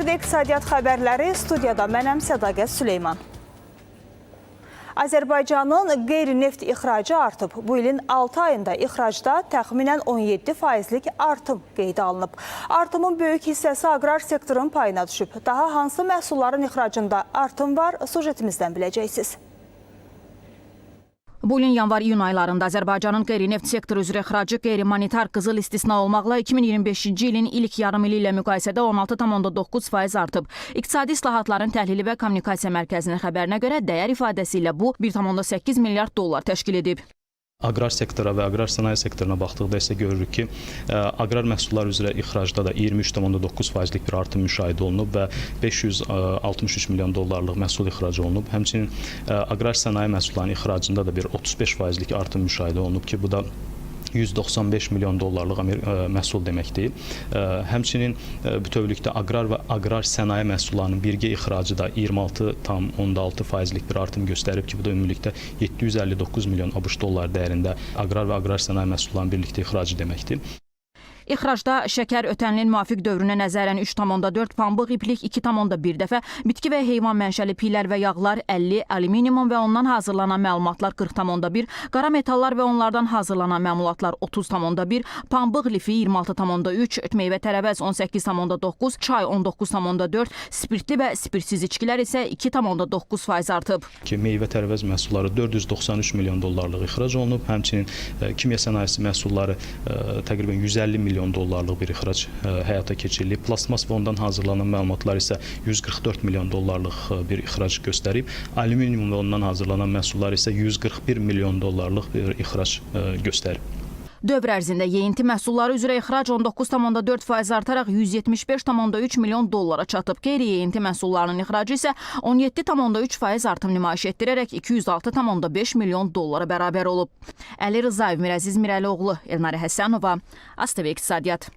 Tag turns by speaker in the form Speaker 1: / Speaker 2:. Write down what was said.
Speaker 1: Efirdə iqtisadiyyat xəbərləri, studiyada mənəm Sədaqət Süleyman. Azərbaycanın qeyri-neft ixracı artıb. Bu ilin 6 ayında ixracda təxminən 17 faizlik artım qeydə alınıb. Artımın böyük hissəsi aqrar sektorun payına düşüb. Daha hansı məhsulların ixracında artım var, sujetimizdən biləcəksiniz.
Speaker 2: Bu ilin yanvar-iyun aylarında Azərbaycanın qeyri-neft sektoru üzrə ixracı qeyri-monetar qızıl istisna olmaqla 2025-ci ilin ilk yarım ili ilə müqayisədə 16,9% artıb. İqtisadi İslahatların Təhlili və Kommunikasiya Mərkəzinin xəbərinə görə dəyər ifadəsi ilə bu 1,8 milyard dollar təşkil edib.
Speaker 3: Aqrar sektora və aqrar sənaye sektoruna baxdıqda isə görürük ki, aqrar məhsullar üzrə ixracda da 23,9 faizlik bir artım müşahidə olunub və 563 milyon dollarlıq məhsul ixrac olunub. Həmçinin aqrar sənaye məhsullarının ixracında da bir 35 faizlik artım müşahidə olunub ki, bu da 195 milyon dollarlıq məhsul deməkdir. Həmçinin bütövlükdə aqrar və aqrar sənaye məhsullarının birgə ixracı da 26,6 faizlik bir artım göstərib ki, bu da ümumilikdə 759 milyon ABŞ dolları dəyərində aqrar və aqrar sənaye məhsullarının birlikdə ixracı deməkdir.
Speaker 2: İxracda şəkər ötən ilin müvafiq dövrünə nəzərən 3,4, pambıq iplik 2,1 dəfə, bitki və heyvan mənşəli piylər və yağlar 50, alüminium və ondan hazırlanan məmulatlar 40,1, qara metallar və onlardan hazırlanan məmulatlar 30,1, pambıq lifi 26,3, meyvə tərəvəz 18,9, çay 19,4, spirtli və spirtsiz içkilər isə 2,9% artıb.
Speaker 3: Ki, meyvə tərəvəz məhsulları 493 milyon dollarlıq ixrac olunub, həmçinin kimya sənayesi məhsulları təqribən 150 milyon dollarlıq bir ixrac həyata keçirilib. Plastmas və ondan hazırlanan məlumatlar isə 144 milyon dollarlıq bir ixrac göstərib. Alüminium və ondan hazırlanan məhsullar isə 141 milyon dollarlıq bir ixrac göstərib.
Speaker 2: Dövr ərzində yeyinti məhsulları üzrə ixrac 19,4% artaraq 175,3 milyon dollara çatıb. Qeyri-yeyinti məhsullarının ixracı isə 17,3% artım nümayiş etdirərək 206,5 milyon dollara bərabər olub. Əli Rızayev, Mirəziz Mirəlioğlu, Elnarə Həsənova, ASTV İqtisadiyyat.